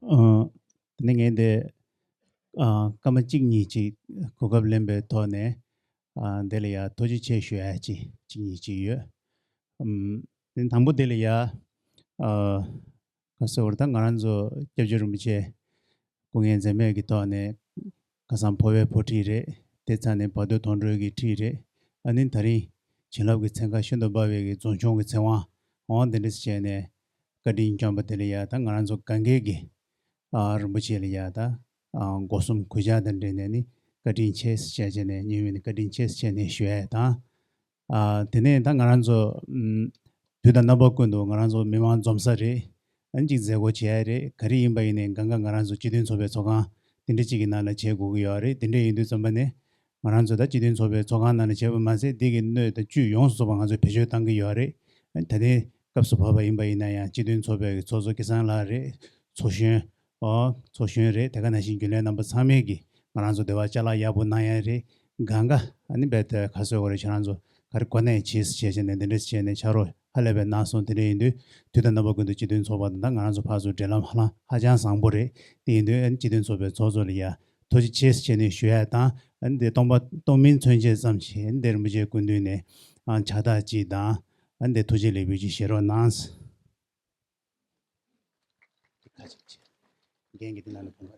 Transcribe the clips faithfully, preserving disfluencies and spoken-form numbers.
ཨ། དེ་ནས་ངས་འདི། ཨ། སྐར་མ་གཅིག་གཉིས་ཅིག་གོ་སྐབས་ལེན་པའི་ཐོག་ནས། ཨ། འདི་ལ་ཡ་ཐུགས་རྗེ་ཆེ་ཞུ་ཡ་ཅིག་གཅིག་གཉིས་ཅིག་ཡོད། ཨམ། དེ་དང་པོ་དེ་ལ་ཡ། ཨ། ག་ཟེར་བར་ད་ང་རང་ཚོ་སྐྱབས་རྗེ་རིན་པོ་ཆེ་སྐུ་ངལ་འཛེམས་མེད་ཀྱི་ཐོག་ནས་ཁ་སང་འཕོ་བའི་འཕོ་ཁྲིད་རེད། དེ་ཚར་ནས་བར་དོའི་དོན་གྲོས་ཀྱི་ཁྲིད་རེད། ཨ་ནི་ད་རིང་བྱིན་རླབས་ཀྱི་ཚན་ཁ་ཤིན་ཏུ་འབར་བའི་གི་རྫོང་ཆུང་གི་ཚེ་དབང་འོང་དེ་འདྲ་བྱས་ནས་བཀའ་དྲིན་བསྐྱངས་པ་དེ་ལ་ཡ་ད་ང་རང་ཚོ་གང་གས་ཀྱི། ཨ། རིན་པོ་ཆེ་ལ་ཡ་ད། ཨ། སྒོ་གསུམ་གུས་ཕྱག་དང་འབྲེལ་ནས་ནི་བཀའ་དྲིན་ཆེ་ཟེར་བྱས་བྱས་ནས་སྙིང་དབུས་ནས་བཀའ་དྲིན་ཆེ་ཟེར་བྱས་ནས་ཞུ་ཡ་དང་། ཨ། དེ་ནས་ད་ང་རང་ཚོ། ཨམ། དུས་དང་རྣམ་པ་ཀུན་ཏུ་ང་རང་ཚོ་མི་མང་འཛོམས་ས་རེད། ཨ་ནི་གཅིག་མཛད་སྒོ་བྱེད་ཡ་རེད། ག་རེ་ཡིན་པ་ཡིན་ནའི་གང་ག་ང་རང་ཚོ་སྤྱི་མཐུན་ཚོགས་པའི་ཚོགས་ཁང་དེ་འདྲ་གཅིག་གི་ནང་ལ་བྱེད་དགོས་ཀྱི་ཡོད་རེད། དེ་འདྲ་ཡིན་དུས་ཙམ་པ་ནས་ང་རང་ཚོ་ད་སྤྱི་མཐུན་ཚོགས་པའི་ཚོགས་ཁང་ནང་ལ་བྱས་པ་མ་ཟད་འདི་གི་སྣོད་དང་བཅུད་ཡོངས་སུ་རྫོགས་པ་ང་ཚོས་བེད་སྤྱོད་གཏང་གི་ཡོད་རེད། ཨ་ནི་ད་ལྟའི་སྐབས་སུ་བབས་པ་ཡིན་པ་ཡིན་ན་ཡང་སྤྱི་མཐུན་ཚོགས་པའི་གི་ཚོགས་གཙོ་སྐལ་བཟང་ལགས་རེད། ཚོགས་གཞོན། ཨོ། ཚོགས་གཞོན་རེད། དེ་ག་ནང་བཞིན་རྒྱུན་ལས་རྣམ་པ་ཚང་མས་ཀྱིས་ང་རང་ཚོ་འདི་བ་ཅ་ལག་ཡག་པོ་གནང་ཡ་རེད། གང་ག་ཨ་ནི་རྦད་དེ་ག་ཟེར་དགོས་རེད། ཁྱེད་རང་ཚོ་ག་རེ་གོ་གནས་བྱེད་བྱས་བྱས་ནས་འདི་འདྲ་བྱས་ནས་ཕྱག་རོགས་ཧ་ལས་པའི་གནང་སོང་། དེ་འདྲ་ཡིན་དུས་དུས་དང་རྣམ་པ་ཀུན་ཏུ་སྤྱི་མཐུན་ཚོགས་པ་དང་ད་ང་རང་ཚོ་ཕར་ཚུར་འབྲེལ་ལམ་ཧ་ལམ་ཧ་ཅང་བཟང་པོ་རེད། དེ་ཡིན་དུས་ཨ་ནི་སྤྱི་མཐུན་ཚོགས་པའི་ཚོགས་གཙོ་ལ་ཡ་ཐུགས་རྗེ་ཆེ་བྱས་ནས་ཞུ་ཡ་དང་། ཨ་ནི་འདི་སྟོང་པ་སྟོང་སྨིན་མཚོན་བྱེད་ཙམ་ཞིག་ཨ་ནི་འདི་རིན་པོ་ཆེའི་སྐུ་མདུན་ནས་ཨ་ཕྱག་རྟགས་གཅིག་དང་། ཨ་ནི་འདི་ཐུགས་རྗེ་ལེགས་འབུལ་གཅིག་བཞེས་རོགས་གནང་། རྒན་གྱིས་འདི་ནང་ལ་བུམ་པ།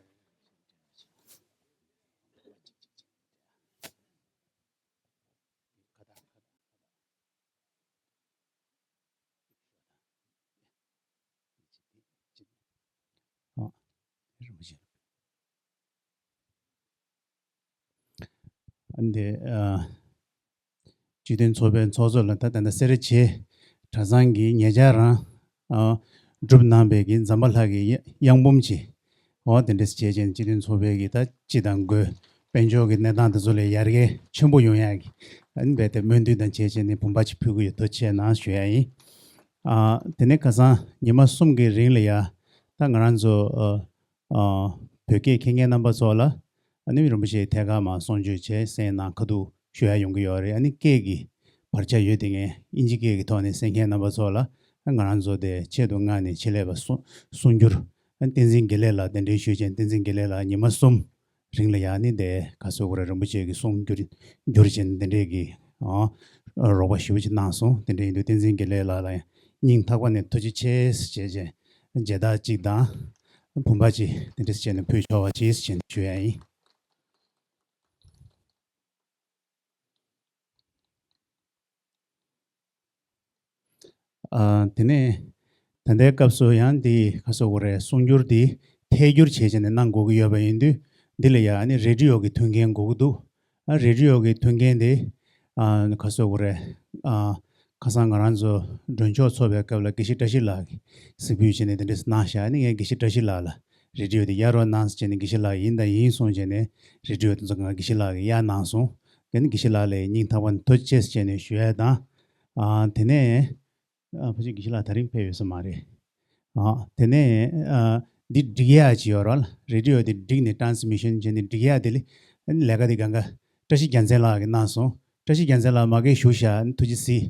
ཨ། རིན་པོ་ཆེ། འདི། ཨ། སྤྱི་མཐུན་ཚོགས་པའི་ཚོགས་གཙོ་ལ་ད་ད་ལྟ་སེ་ར་བྱེས་གྲྭ་ཚང་གིས་ཉེ་ཆར་རང་། ཨ། བསྒྲུབས་གནང་པའི་གི་ཛམ་བྷ་ལ་གི་གཡང་འབུམ་ཅིག་འོ་དེ་འདྲས་བྱས་བྱས་ནས་སྤྱི་མཐུན་ཚོགས་པའི་གི་ད་སྤྱི་དང་སྒོས་དཔལ་འབྱོར་གྱི་གནས་སྟངས་དེ་ཚོ་ལ་ཡར་རྒྱས་ཆེན་པོ་ཡོང་ཡག་གི་ཨ་ནི་རྦད་དེ་སྨོན་འདུན་དང་བྱས་བྱས་ནས་བུམ་པ་ཅིག་ཕུལ་གི་ཡོད། ཐུགས་རྗེ་གནང་ཞུ་ཡ་ཡིན། ཨ། དེ་ནས་ཁ་སང་ཉི་མ་གསུམ་གྱི་རིང་ལ་ཡ་ད་ང་རང་ཚོ། ཨ། ཨ། བོད་སྐད་མཁྱེན་མཁན་རྣམ་པ་ཚོ་ལ་ཨ་ནི་རིན་པོ་ཆེའི་ཐད་ཀར་མར་གསུང་ཆོས་བྱས་གསན་གནང་ཁ་ཐུག་ཞུ་ཡ་ཡོང་གི་ཡོད་རེད། ཨ་ནི་སྐད་ཀྱི་བར་ཆ་ཡོད་དེ་ངས་ཨིན་ཇི་སྐད་ཀྱི་ཐོག་ནས་གསན་མཁན་རྣམ་པ་ཚོ་ལ་ང་རང་ཚོ་དེ་ཆེད་དུ་མངགས་ནས་ཆེད་ལས་པ་གསུང་གསུང་སྒྱུར་བསྟན་འཛིན་དགེ་ལེགས་ལགས་གདན་འདྲེན་ཞུས་བྱས། བསྟན་འཛིན་དགེ་ལེགས་ལགས་ཉི་མ་གསུམ་རིང་ལ་ཡང་ནི་དེ་ག་ཟེར་དགོས་རེད། རིན་པོ་ཆེ་གི་གསུང་བསྒྱུར་བསྒྱུར་བྱས་ནས་དེ་འདྲས་ཀྱི་ཨ་རོགས་པ་ཞེ་པོ་ཅིག་གནང་སོང་། དེ་འདྲས་ཡིན་དུས་བསྟན་འཛིན་དགེ་ལེགས་ལགས་ལ་ཡང་སྙིང་ཐག་པ་ནས་ཐུགས་རྗེ་ཆེ་ཞེས་བྱས་མཇལ་དར་གཅིག་དང་བུམ་པ་གཅིག་དེ་འདྲས་བྱས་ནས་ཕུལ་ཆོག་པ་གྱིས་ཞེས་ཞུ་ཡ་ཡིན། ཨ། དེ་ནས་ད་ལྟའི་སྐབས་སུ་ཡང་འདི་ག་ཟེར་དགོས་རེད། གསུང་སྒྱུར་འདི་ཐད་སྒྱུར་བྱས་བྱས་ནས་གནང་དགོས་ཀྱི་ཡོད་པ་ཡིན་དུས་འདི་ལ་ཡང་ཨ་ནི་རེ་ཌི་ཡོ་གི་མཐུན་རྐྱེན་དགོས་ཀྱི་འདུག་ཨ། རེ་ཌི་ཡོ་གི་མཐུན་རྐྱེན་དེ་ཨ་ག་ཟེར་དགོས་རེད། ཨ། ཁ་སང་ང་རང་ཚོ་མགྲོན་ཆོག་ཚོགས་པའི་སྐབས་ལ་དགེ་བཤེས་བཀྲ་ཤིས་ལགས་ཀྱིས་གཟིགས་འབུལ་བྱས་ནས་དེ་འདྲས་གནང་བཞག་ཨ་ནི་ངས་དགེ་བཤེས་བཀྲ་ཤིས་ལགས་ལ་རེ་ཌི་ཡོ་དེ་གཡར་རོགས་གནང་ཟེར་བྱས་ནས་དགེ་བཤེས་ལགས་ཡིན་དང་ཡིན་གསུངས་བྱས་ནས་རེ་ཌི་ཡོ་དེ་ཚོ་ང་དགེ་བཤེས་ལགས་ཀྱིས་གཡར་གནང་སོང་། དེ་ནི་དགེ་བཤེས་ལགས་ལ་སྙིང་ཐག་པ་ནས་ཐུགས་རྗེ་ཆེ་ཟེར་བྱས་ནས་ཞུ་ཡ་དང་། ཨ། དེ་ནས་ཨ་ཕལ་ཆེར་དགེ་བཤེས་ལགས་ད་རིང་ཕེབས་ཡོད་ས་མ་རེད། ཨ། དེ་ནས་ཨ་འདི་སྒྲིག་ཡག་ཅིག་ཡོད་རེད་ལ། རེ་ཌི་ཡོ་དེ་སྒྲིག་ནས་ཊ་རན་སི་མི་ཤན་བྱས་ནས་སྒྲིག་ཡག་དེ་ལས་ཨ་ནི་ལས་ཀ་དེ་གང་ག་བཀྲ་ཤིས་རྒྱལ་མཚན་ལགས་ཀྱིས་གནང་སོང་། བཀྲ་ཤིས་རྒྱལ་མཚན་ལགས་མ་གིར་བཞུགས་ཤག་ཨ་ནི་ཐུགས་རྗེ་གཟིགས།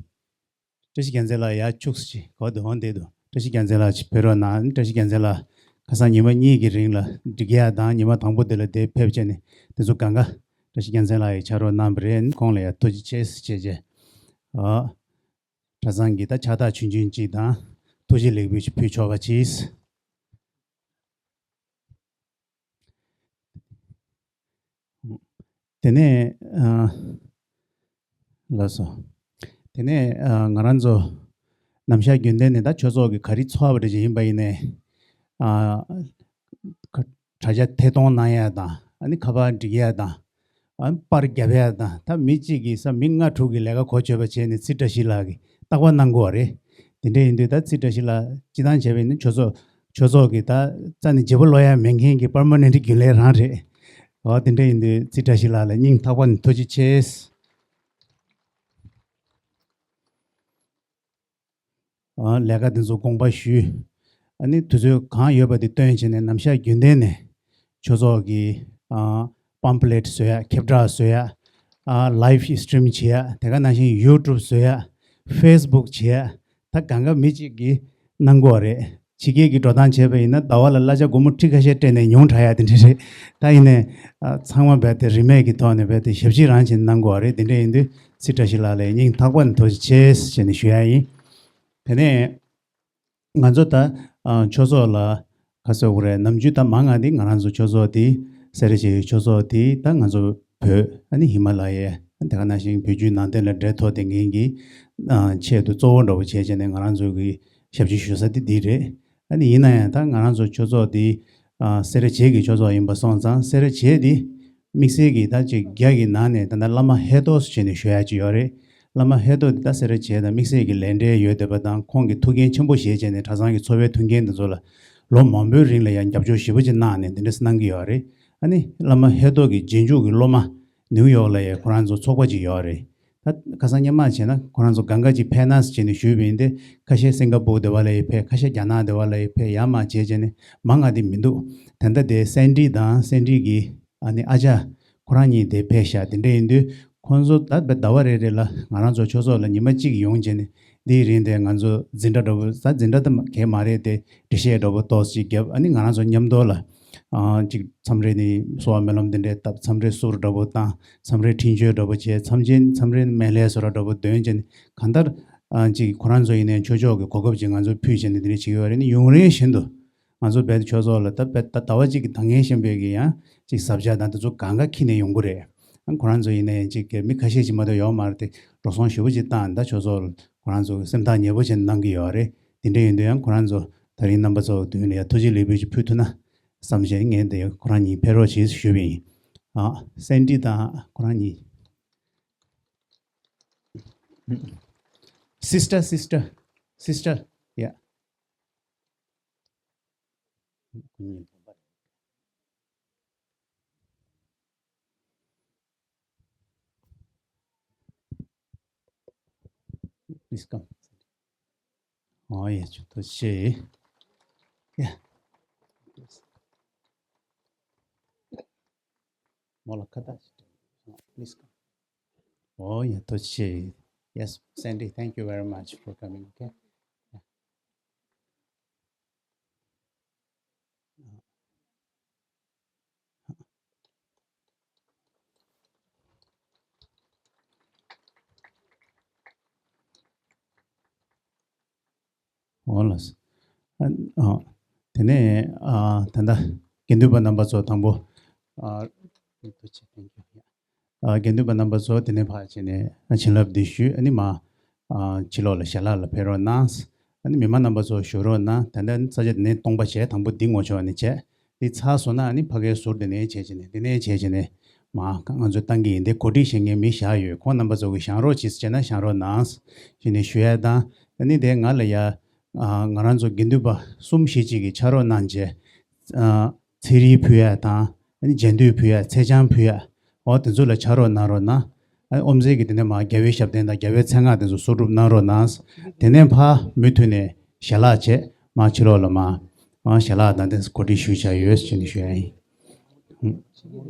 བཀྲ་ཤིས་རྒྱལ་མཚན་ལགས་ཡར་བཅུག་ཟེར་གྱི་གོ་དེ་འོང་བསྡད་འདུག་བཀྲ་ཤིས་རྒྱལ་མཚན་ལགས་ཅིག་ཕེབས་རོགས་གནང་། བཀྲ་ཤིས་རྒྱལ་མཚན་ལགས་ཁ་སང་ཉི་མ་གཉིས་ཀྱི་རིང་ལ་སྒྲིག་ཡག་དང་ཉི་མ་དང་པོ་དེ་ལ་དེ་ཕེབས་བྱས་ནས་དེ་ཚོ་གང་ག་བཀྲ་ཤིས་རྒྱལ་མཚན་ལགས་ཀྱིས་ཕྱག་རོགས་གནང་བ་རེད། ཁོང་ལ་ཡང་ཐུགས་རྗེ་ཆེ་ཟེར་བྱས་བྱས། ཨ། གྲྭ་ཚང་གི་ད་ཕྱག་རྟགས་ཆུང་ཆུང་གཅིག་དང་ཐུགས་རྗེ་ལེགས་འབུལ་ཞིག་ཕུལ་ཆོག་པ་གྱིས། དེ་ནས་ཨ་ལགས་སོ། དེ་ནས་ཨ་ང་རང་ཚོ་ནམ་ཞག་རྒྱུན་ལྡན་ནས་ད་ཆོས་ཚོགས་ཀྱི་ག་རེ་ཚོགས་པ་འདྲ་ཅིག་ཡིན་པ་ཡིན་ནའི་ཨ་ཁ་དྲ་རྒྱ་ཐད་གཏོང་གནང་ཡ་དང་ཨ་ནི་ཁ་པར་སྒྲིག་ཡ་དང་ཨ་ནི་པར་རྒྱབ་ཡ་དང་ད་མི་གཅིག་གིས་ས་མི་ལྔ་དྲུག་གིས་ལས་ཀ་གོ་ཆོད་པ་བྱས་ནས་ཚེ་བཀྲ་ཤིས་ལགས་ཀྱིས་རྟག་པར་གནང་གི་ཡོད་རེད། དེ་འདྲ་ཡིན་དུས་ད་ཚེ་བཀྲ་ཤིས་ལགས་སྤྱིར་བཏང་བྱས་པ་ཡིན་ན་ཆོས་ཚོགས་ཆོས་ཚོགས་ཀྱི་ད་རྩ་ནས་བརྗེ་པོ་ལོག་ཡ་མེད་མཁན་གྱི་པར་མ་ནན་ཊི་རྒྱུན་ལས་རང་རེད། འོ་དེ་འདྲ་ཡིན་དུས་ཚེ་བཀྲ་ཤིས་ལགས་ལ་སྙིང་ཐག་པ་ནས་ཐུགས་རྗེ་ཆེ། ཨ་ལས་ཀ་འདི་ཚོ་དགོངས་པ་ཞུས། ཨ་ནི་དུས་ཚོད་གང་ཡོད་པ་དེ་བཏོན་བྱས་ནས་ནམ་ཞག་རྒྱུན་ལྡན་ནས་ཆོས་ཚོགས་ཀྱི་ཨ་པམ་ཕ་ལེ་ཊི་བཟོ་ཡ། ཁྱབ་བསྒྲགས་བཟོ་ཡ། ཨ་ལའིབ་སི་ཊི་རིམ་བྱེད་ཡ། དེ་ག་ནང་བཞིན་ཡུ་ཊུབ་བཟོ་ཡ། ཕེ་སི་བུག་བྱེད་ཡ། ད་གང་ག་མི་གཅིག་གིས་གནང་གི་ཡོད་རེད། ཕྱི་རྒྱལ་གྱི་འགྲོ་སྟངས་བྱས་པ་ཡིན་ན་ཟླ་བ་ལ་གླ་ཆ་སྒོར་མོ་ཁྲི་ཁ་ཤས་སྤྲད་ནས་ཉུང་དྲགས་ཡ་དེ་འདྲ་རེད། ད་ཡིན་ནའི་ཨ་ཚང་མ་རྦད་དེ་རིན་མེད་ཀྱི་ཐོག་ནས་རྦད་དེ་ཞབས་ཕྱི་རང་བྱས་ནས་གནང་དགོས་པ་རེད། དེ་འདྲ་ཡིན་དུས་སྲིད་བཀྲ་ཤིས་ལགས་ལ་སྙིང་ཐག་པ་ནས་ཐུགས་རྗེ་ཆེ་ཞེས་ནས་ཞུ་ཡ་ཡིན། དེ་ནས་ང་ཚོ་ད་ཨ་ཆོས་ཚོགས་ལ་ག་ཟེར་དགོས་རེད། ནམ་རྒྱུན་ད་མང་ང་དེ་ང་རང་ཚོ་ཆོས་ཚོགས་དེ་སེ་ར་བྱེས་ཆོས་ཚོགས་དེ་ད་ང་ཚོ་བོད་ཨ་ནི་ཧི་མ་ལ་ཡའི་དེ་ག་ནང་བཞིན་བོད་བརྒྱུད་ནང་བསྟན་ལ་འབྲེལ་ཐོགས་དེ་ངེད་ཀྱི་ཨ་ཆེད་དུ་གཙོ་བོ་འདྲ་བོ་བྱས་བྱས་ནས་ང་རང་ཚོ་གི་ཞབས་ཕྱི་ཞུ་ས་དེ་འདི་རེད། ཨ་ནི་ཡིན་ན་ཡང་ད་ང་རང་ཚོ་ཆོས་ཚོགས་འདི་ཨ་སེ་ར་བྱེས་ཀྱི་ཆོས་ཚོགས་ཡིན་པ་སོང་ཙང་སེ་ར་བྱེས་འདི་དམིགས་བསལ་གྱི་ད་ཅིག་རྒྱ་གི་ནང་ནས་ད་ལྟ་བླ་མ་ཧེ་ཏོ་ཟེར་བྱས་ནས་ཞུ་ཡ་ཅིག་ཡོད་རེད། བླ་མ་ཧེ་ཏོ་འདི་ད་སེ་ར་བྱེས་དང་དམིགས་བསལ་གྱི་ལས་འབྲེལ་ཡོད་བསྡད་པ་དང་ཁོང་གི་ཐུགས་འགན་ཆེན་པོ་བཞེས་བྱས་ནས་གྲྭ་ཚང་གི་འཚོ་བའི་མཐུན་རྐྱེན་འདི་ཚོ་ལ་ལོ་མང་པོའི་རིང་ལ་ཡང་རྒྱབ་སྐྱོར་ཞེ་པོ་ཅིག་གནང་ནས་འདི་འདྲ་གནང་གི་ཡོད་རེད། ཨ་ནི་བླ་མ་ཧེ་ཏོ་གི་རྗེས་འཇུག་གི་སློབ་མ་ནིའུ་ཡོག་ལ་ཡང་ཁོ་རང་ཚོ་ཚོགས་པ་ཅིག་ཡོད་རེད། ད་ཁ་སང་སྔོན་མ་བྱས་ན་ཁོ་རང་ཚོ་གང་ག་ཅིག་ཕེབས་ན་ཟེར་བྱས་ནས་ཞུས་པ་ཡིན་ཏེ། ཁ་ཤས་སིང་ག་པུར་དེ་བ་ལ་ཡི་ཕེབས། ཁ་ཤས་རྒྱ་ནག་དེ་བ་ལ་ཡི་ཕེབས། ཡར་མར་བྱས་བྱས་ནས་མང་ང་དེ་མི་འདུག་ད་ལྟ་དེ་སེན་ཏྲི་དང་སེན་ཏྲི་གི་ཨ་ནི་ཨ་ཅག་ཁོ་རང་གཉིས་དེ་ཕེབས་ཤག་དེ་འདྲ་ཡིན་དུས་ཁོང་ཚོ་ད་ཟླ་བ་རེ་རེ་ལ་ང་རང་ཚོ་ཆོས་ཚོགས་ལ་ཉི་མ་གཅིག་ཡོང་བྱས་ནས་འདིའི་རིང་དེ་ང་ཚོ་འཛིན་གྲྭ་འདྲ་བོ་ད་འཛིན་གྲྭ་ད་གས་མ་རེད་དེ་འགྲེལ་བཤད་འདྲ་བོ་ཏོག་ཙམ་བརྒྱབ། ཨ་ནི་ང་རང་ཚོ་མཉམ་དུ་ལ་ཨ་ཅིག་མཚམས་རེ་ནི་གསོལ་བ་སྨོན་ལམ་དེ་འདྲས་བཏབ། མཚམས་རེ་གསུར་འདྲ་བོ་བཏང་། མཚམས་རེ་འཕྲིན་བཅོལ་འདྲ་བོ་བྱས། མཚམས་ཆེན་མཚམས་རེ་སྨན་བླའི་གསོལ་རས་འདྲ་བོ་འདོན་བྱས་ནས་གང་ལྟར་ཨ་ཅིག་ཁོ་རང་ཚོ་ཡིན་ནའི་ཆོས་ཕྱོགས་ཀྱི་གོ་སྐབས་ཅིག་ང་ཚོ་ཕུལ་བྱས་ནས་དེ་འདྲས་བྱེད་ཀྱི་ཡོད་རེད། ནི་ཡུན་རིང་བཞིན་དུ་ང་ཚོ་རྦད་དེ་ཆོས་ཚོགས་ལ་ད་རྦད་ད་ཟླ་བ་གཅིག་གི་ད་སྔོན་བཞིན་པའི་གི་ཡང་ཅིག་ཟབ་ཆ་དང་དེ་ཚོ་གང་ག་འཁྱེར་ནས་ཡོང་གི་རེད། ཨ་ཁོ་རང་ཚོ་ཡིན་ནའི་ཅིག་གི་མི་ཁ་ཤས་ཅིག་མ་གཏོགས་ཡོད་མ་རེད་དེ། འགྲོ་སོང་ཞེ་པོ་ཅིག་བཏང་ད་ཆོས་ཚོགས་ལ་ཁོ་རང་ཚོ་སེམས་ཐག་ཉེ་པོ་བྱས་ནས་གནང་གི་ཡོད་རེད། དེ་འདྲ་ཡིན་དུས་ཡང་ཁོ་རང་ཚོ་ད་རིང་རྣམ་པ་ཚོ་མདུན་ལ་ཡང་ཐུགས་རྗེ་ལེགས་འབུལ་ཅིག་ཕུལ་ཐུབ་ན་བསམ་བྱས་ངས་འདི་ཁོ་རང་གཉིས་ཕེབས་རོགས་བྱེད་ཞུས་པ་ཡིན། ཨ་སེན་ཏྲི་དང་ཁོ་རང་གཉིས། Sister, sister, sister, yeah. Please come. Oh, yeah, ཐུགས་རྗེ་ཆེ། Yeah. མོ་ལ་ཁ་བཏགས་ཤིག་སྤྲད། Please come. Oh, yeah, ཐུགས་རྗེ་ཆེ། Yes, Sandy, thank you very much for coming, okay? Yeah. འོ་ལགས། ཨ་ཨ་དེ་ནས་ཨ་ད་ལྟ་དགེ་འདུན་པ་རྣམ་པ་ཚོ་དང་པོ་ཨ་ཐུགས་རྗེ་ཆེ། Thank you. ཨ་དགེ་འདུན་པ་རྣམ་པ་ཚོ་དེ་ནས་ཕར་ཕྱིན་ནས་ཨ་བྱིན་རླབས་འདི་ཞུས། ཨ་ནི་མ་ཨ་ཕྱི་ལོགས་ལ་ཞལ་ལག་ལ་ཕེབས་རོགས་གནང་། ཨ་ནི་མི་མང་རྣམ་པ་ཚོ་བཞུགས་རོགས་གནང་། ད་ལྟ་ས་ཆ་འདི་ནས་སྟོང་པ་བྱས། དང་པོ་འདི་ངོ་ཕྱོགས་ནས་བྱས། འདི་ཚར་སོང་ན་ཨ་ནི་ཕ་གིའི་ཟུར་འདི་ནས་བྱས་བྱས་ནས་འདི་ནས་བྱས་བྱས་ནས་མ་ང་ཚོས་བཏང་གི་ཡིན། འདི་གོ་སྒྲིག་བྱེད་མཁན་མི་བཞག་ཡོད། ཁོང་རྣམ་པ་ཚོ་གིས་བཞེངས་རོགས་གྱིས་བྱས་ན་བཞེངས་རོགས་གནང་ཞེས་ནས་ཞུ་ཡ་དང་། ཨ་ནི་དེ་ང་ལ་ཡ་ཨ་ང་རང་ཚོ་དགེ་འདུན་པ་གསུམ་བཞི་ཅིག་གིས་ཕྱག་རོགས་གནང་བྱས། ཨ་ཚེ་རིལ་ཕུལ་ཡ་དང་། ཨ་ནི་རྗེས་ཟློས་ཕུལ་ཡ། ཚེས་བྱང་ཕུལ་ཡ། འོ་དེ་ཚོ་ལ་ཕྱག་རོགས་གནང་རོགས་གནང་། ཨ་ནི་ཨོམ་ཟེར་གྱི་དེ་ནས་མ་རྒྱལ་བའི་ཞབས་བརྟན་དང་རྒྱལ་བའི་མཚན་སྔགས་དེ་ཚོ་གསོག་སྒྲུབ་གནང་རོགས་གནང་། དེ་ནས་ཕར་མུ་མཐུད་ནས་ཞལ་ལག་བྱས་མར་ཕྱི་ལོགས་ལ་མར་མར་ཞལ་ལག་དང་དེ་གོ་སྒྲིག་ཞུས་བྱས་ཡོད་ཅེས་ནས་ཞུ་ཡ་ཡིན།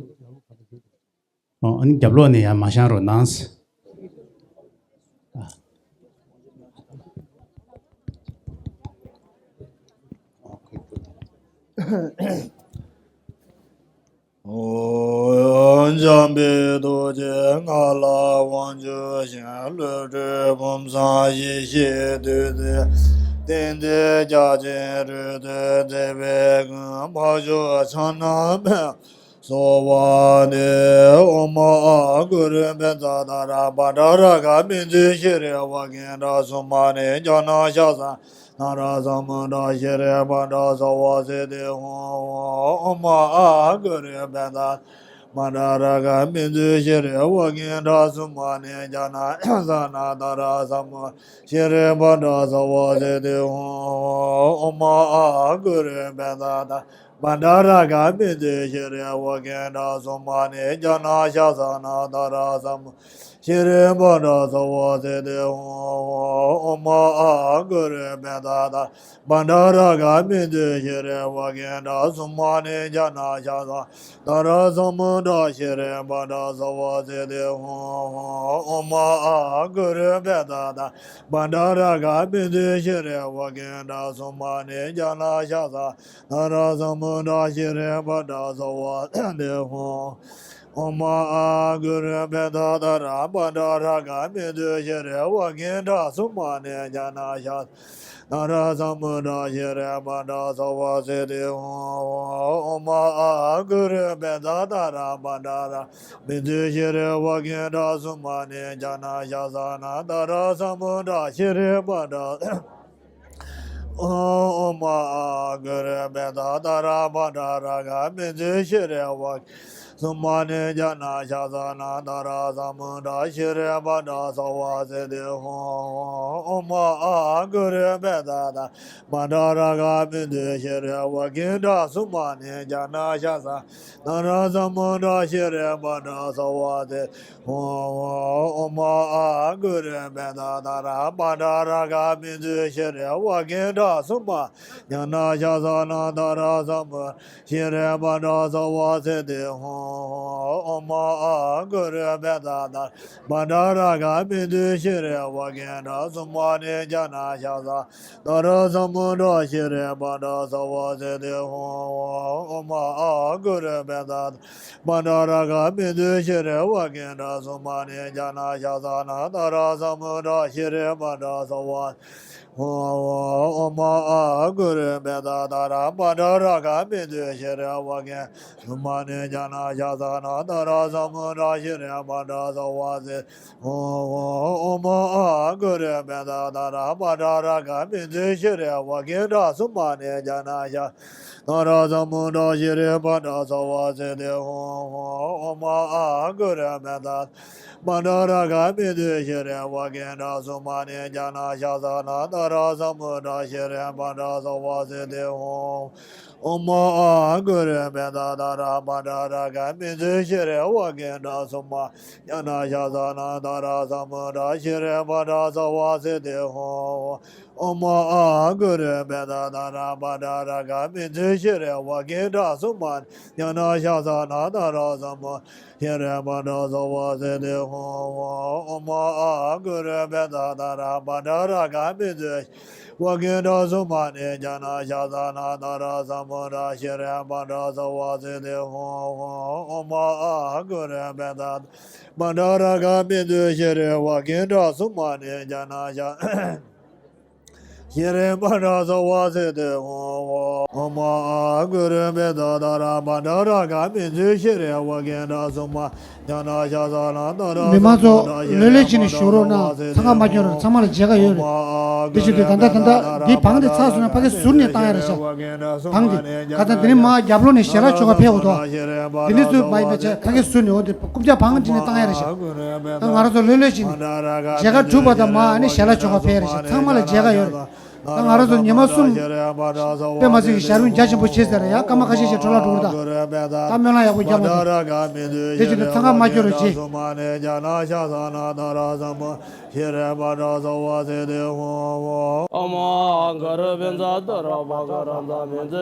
ཨ་ནི་རྒྱབ་ལོགས་ནས་ཡར་མར་བཞེངས་རོགས་གནང་། འཇམ་པའི་རྡོ་རྗེ་ལྔ་ལ་དབང་བསྒྱུར་ཞིང་། བློ་གྲོས་ཕུན་སུམ་ཞི་ཞིང་དུལ་ཏེ། གཏན་བདེ་རྒྱ་ཆེན་རོལ་དུ་མཛད་པའི་མཁའ་སྤྱོད་ཕྱག་ན་རྡོ་རྗེ་གསོལ་བ་འདེབས། ཨོཾ་ཨཱཿུ་རུ་བཛྲ་ཏཱ་ར་བཛྲ་རཀྵ་མཉྫུ་ཤྲཱི་ཝཱ་ཀིང་ཏྲ་སུ་མ་ཎི་ཛྙཱ་ན་ཤཱ་ས་ན་ར་ས་མུ་ཏྲ་ཤྲཱི་བཛྲ་སརྦ་སིདྡྷི་ཧཱུྃ། ཨོཾ་ཨཱཿུ་རུ་བཛྲ་བཛྲ་རཀྵ་མཉྫུ་ཤྲཱི་ཝཱ་ཀིང་ཏྲ་སུ་མ་ཎི་ཛྙཱ་ན་ཤཱ་ས་ན་ཏཱ་ར་ས་མུ་ཤྲཱི་བཛྲ་སརྦ་སིདྡྷི་ཧཱུྃ། ཨོཾ་ཨཱཿུ་རུ་བཛྲ་ཏཱ་ བཛྲ་རཀྵ་མི་འདུས་ཤྲཱི་ཝཱ་གཎྜཱ་སུ་མ་ཎི་ཛྙཱ་ན་ཤཱ་ས་ན་དྷ་ར་ས་མུ་ཤྲཱི་བཛྲ་སྭཱ་ཧཱ་སིདྡྷི་ཧཱུྃ། ཨོཾ་ཨཱཿ་གུ་རུ་པད་ཌཱ་དྷ་ར། བཛྲ་རཀྵ་མི་འདུས་ཤྲཱི་ཝཱ་གཎྜཱ་སུ་མ་ཎི་ཛྙཱ་ན་ཤཱ་ས་ན་དྷ་ར་ས་མུ་དྲ་ཤྲཱི་བཛྲ་སྭཱ་ཧཱ་སིདྡྷི་ཧཱུྃ། ཨོཾ་ཨཱཿ་གུ་རུ་པད་ཌཱ་དྷ་ར། བཛྲ་རཀྵ་མི་འདུས་ཤྲཱི་ཝཱ་གཎྜཱ་སུ་མ་ཎི་ཛྙཱ་ན་ཤཱ་ས་ན་དྷ་ར་ས་མུ་དྲ་ཤྲཱི་བཛྲ་སྭཱ་ཧཱ་སིདྡྷི་ཧཱུྃ། ཨོཾ་ཨཱཿ་གུ་རུ་པད་ཌཱ་དྷ་ར། བཛྲ་རཀྵ་མི་འདུས་ཤྲཱི་ཝཱ་གཎྜཱ་སུ་མ་ཎི་ཛྙཱ་ན་ཤཱ་ས་ན་དྷ་ར་ས་མུ་དྲ་ཤྲཱི་བཛྲ་སྭཱ་ཧཱ་སིདྡྷི་ཧཱུྃ། ཨོཾ་ཨཱཿ་གུ་རུ་པད་ཌཱ་དྷ་ར། བཛྲ་རཀྵ་མི་འདུས་ཤྲཱི་ཝཱ་གཎྜཱ་སུ་མ་ཎི་ཛྙཱ་ན་ཤཱ་ས་ན་དྷ་ར་ས་མུ་དྲ་ཤྲཱི་བཛྲ་སྭཱ་ཧཱ། ཨོཾ་ཨཱཿ་གུ་རུ་པད་ཌཱ་དྷ་ར། བཛྲ་རཀྵ་མི་འདུས་ཤྲཱི་ཝཱ་གཎྜཱ་སུ་མ་ཎི་ཛྙཱ་ན་ཤཱ་ས་ན་དྷ་ར་ས་མུ་དྲ་ཤྲཱི་བཛྲ་སྭཱ་ཧཱ་སིདྡྷི་ཧཱུྃ། ཨོཾ་ཨཱཿ་གུ་རུ་པད་ཌཱ་དྷ་ར། བཛྲ་རཀྵ་མི་འདུས་ཤྲཱི་ཝཱ་གཎྜཱ་སུ་མ་ཎི་ཛྙཱ་ན་ཤཱ་ས་ན་དྷ་ར་ས་མུ་དྲ་ཤྲཱི་བཛྲ་སྭཱ་ཧཱ་སིདྡྷི་ཧཱུྃ། ཨོཾ་ཨཱཿ་གུ་རུ་པད་ཌཱ་དྷ་ར། བཛྲ་རཀྵ་མི་འདུས་ཤྲཱི་ཝཱ་གཎྜཱ་སུ་མ་ཎི་ཛྙཱ་ན་ཤཱ་ས་ན་དྷ་ར་ས་མུ་དྲ་ཤྲཱི་བཛྲ་སྭཱ་ཧཱ་སིདྡྷི་ཧཱུྃ། ཨོཾ་ཨཱཿ་གུ་རུ་པད་ཌཱ་དྷ་ར། བཛྲ་རཀྵ་མི་འདུས་ཤྲཱི་ཝཱ་གཎྜཱ་སུ་མ་ཎི་ཛྙཱ་ན་ཤཱ་ས་ན་དྷ་ར་ས་མུ་དྲ་ཤྲཱི་བཛྲ་སྭཱ་ཧཱ་སིདྡྷི་ཧཱུྃ། ཨོཾ་ཨཱཿ་གུ་རུ་པད་ཌཱ་དྷ་ར། བཛྲ་རཀྵ་མི་འདུས་ཤྲཱི་ཝཱ་གཎྜཱ་སུ་མ་ཎི་ཛྙཱ་ན་ཤཱ་ས་ན་དྷ་ར་ས་མུ་དྲ་ཤྲཱི་བཛྲ་སྭཱ་ཧཱ། ཨོཾ་ཨཱཿ་གུ་རུ་པད་ཌཱ་དྷ་ར། བཛྲ་རཀྵ་མི་འདུས་ཤྲཱི་ཝཱ་གཎྜཱ་སུ་མ་ཎི་ཛྙཱ་ན་ཤཱ་ས་ན་དྷ་ར་ས་མུ་དྲ་ཤྲཱི་བཛྲ་སྭཱ་ཧཱ་སིདྡྷི་ཧཱུྃ། ཨོཾ་ཨཱཿ་གུ་རུ་པད་ཌཱ་དྷ་ར། བཛྲ་རཀྵ་མི་འདུས་ཤྲཱི་ཝཱ་གཎྜཱ་སུ་མ་ཎི་ཛྙཱ་ན་ཤཱ་ས་ན་དྷ་ར་ས་མུ་དྲ་ཤྲཱི་བཛྲ་སྭཱ་ཧཱ་སིདྡྷི་ཧཱུྃ། ཨོཾ་ཨཱཿ་གུ་རུ་པད་ཌཱ་དྷ་ར། བཛྲ་རཀྵ་མི་འདུས་ཤྲཱི་ཝཱ་གཎྜཱ་སུ་མ་ཎི་ཛྙཱ་ན་ཤཱ་ས་ན་དྷ་ར་ས་མུ་དྲ་ཤྲཱི་བཛྲ་སྭཱ་ཧཱ་སིདྡྷི་ཧཱུྃ། ཨོཾ་ཨཱཿ་གུ་རུ་པད་ཌཱ་དྷ་ར། བཛྲ་རཀྵ་མི་འདུས་ཤྲཱི་ཝཱ་གཎྜཱ་སུ་མ་ཎི་ཛྙཱ་ན་ཤཱ་ས་ན་དྷ་ར་ས་མུ་དྲ་ཤྲཱི་བཛྲ་སྭཱ་ཧཱ་སིདྡྷི་ཧཱུྃ། ཨོཾ་ཨཱཿ་གུ་རུ་པད་ཌཱ་དྷ་ར། བཛྲ་རཀྵ་མི་འདུས་ཤྲཱི་ཝཱ་གཎྜཱ་སུ་མ་ཎི་ཛྙཱ་ན་ཤཱ་ས་ན་དྷ་ར་ས་མུ་དྲ་ཤྲཱི་བཛྲ་སྭཱ་ཧཱ་སིདྡྷི་ཧཱུྃ། ཨོཾ་ཨཱཿ་གུ་རུ་པད་ཌཱ་དྷ་ར། བཛྲ་རཀྵ་མི་འདུས་ཤྲཱི་ཝཱ་གཎྜཱ་སུ་མ་ཎི་ཛྙཱ་ན་ཤཱ་ས་ན་དྷ་ར་ས་མུ་དྲ་ཤྲཱི་བཛྲ་སྭཱ་ཧཱ་སིདྡྷི་ཧཱུྃ། ཨོཾ་ཨཱཿ་གུ་རུ་པད་ཌཱ་དྷ་ར། བཛྲ་རཀྵ་མི་འདུས་ཤྲཱི་ཝཱ་གཎྜཱ་སུ་མ་ཎི་ཛྙཱ་ན་ཤཱ་ཤྲཱི་བཛྲ་སྭཱ་ཧཱ་སིདྡྷི་ཧཱུྃ། ཨོཾ་ཨཱཿ་གུ་རུ་པད་ཌཱ་དྷ་ར། བཛྲ་རཀྵ་མི་འདུས་ཤྲཱི་ཝཱ་གཎྜཱ་སུ་མ་ཎི་ཛྙཱ་ན་ཤཱ་ས་ན་དྷ་ར། མི་མང་ཚོ་ལྷོད་ལྷོད་བྱས་ནས་བཞུགས་རོགས་གནང་། འཚང་ཁ་མ་སྐྱོན་རོགས། ཚང་མ་ལ་མཇལ་ཁ་ཡོད་རེད། འདི་བྱེད་དུས་ད་ལྟ་ད་ལྟ་འདིའི་བང་དེ་ཚར་སོང་ན་ཕ་གི་ཟུར་ནས་བཏང་ཡ་རེད་ཤག་བང་དེ་ཁ་སང་དེ་ནས་མར་རྒྱབ་ལོགས་ནས་ཞལ་ལག་མཆོད་གར་ཕེབས་འོ་དོ། དེ་ནས་ཚུར་མ་ཡིན་པ་བྱས་ཕ་གི་ཟུར་ནས་འོ་དེ་རྐུབ་བཀྱག་བང་འདི་ནས་བཏང་ཡ་རེད་ཤག་ད་ང་རང་ཚོ་ལྷོད་ལྷོད་བྱས་ནས་མཇལ་ཁ་གྲུབ་པ་དང་མར་ཨ་ནི་ཞལ་ལག་མཆོད་གར་ཕེབས་རེད་ཤག་ཚང་མ་ལ་མཇལ་ཁ་ཡོད་རེད། ད་ང་རང་ཚོ་ཉི་མ་གསུམ་པད་མ་སེང་གེ་ཞལ་རུང་རྒྱ་ཆེན་པོ་བྱས་ཟེར་ཡ་སྐར་མ་ཁ་ཤས་ཤིག་འཕྲོ་བརླག་འགྲོ་གི་རེད་ད། ད་སྨོན་ལམ་ཡག་པོ་རྒྱབ་ལ་ད། དེ་བྱས་ནས་འཚང་ཁ་མ་སྐྱོན་རོགས་གྱིས། ད་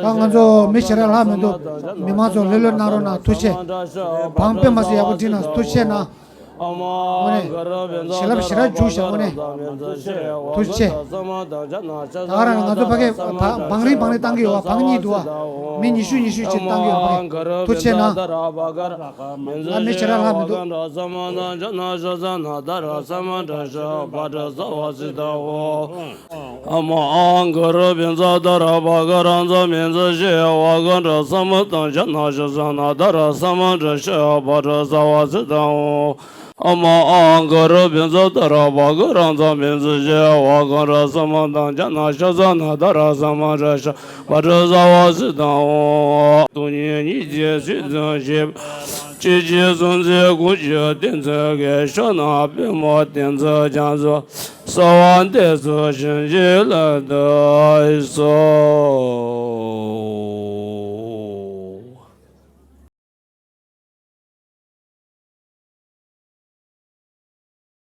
ང་ཚོ་མི་ཞེ་དྲག་ལྷག་མི་འདུག་མི་མང་ཚོ་ལྷོད་ལྷོད་གནང་རོགས་གནང་། ཐུགས་རྗེ་ཆེ། བང་པད་མ་སེང་གེ་ཡག་པོ་བསྒྲིགས་གནང་། ཐུགས་རྗེ་ཆེ་གནང་། དངོས་གནས། ཞལ་ལག་ཞེ་དྲག་རྒྱུགས་ཤག་དངོས་གནས། ཐུགས་རྗེ་ཆེ། ད་ག་རང་ང་ཚོ་ཕ་གི་བ་བང་རིང་བང་རིང་བཏང་གི་ཡོད་བ། བང་གཉིས་འདུག་བ། མི་ཉི་ཤུ་ཉི་ཤུ་ཅིག་བཏང་གི་ཡོད་ཕ་གི། ཐུགས་རྗེ་ཆེ་གནང་། ང་མི་ཞེ་དྲག་ལྷག་མི་འདུག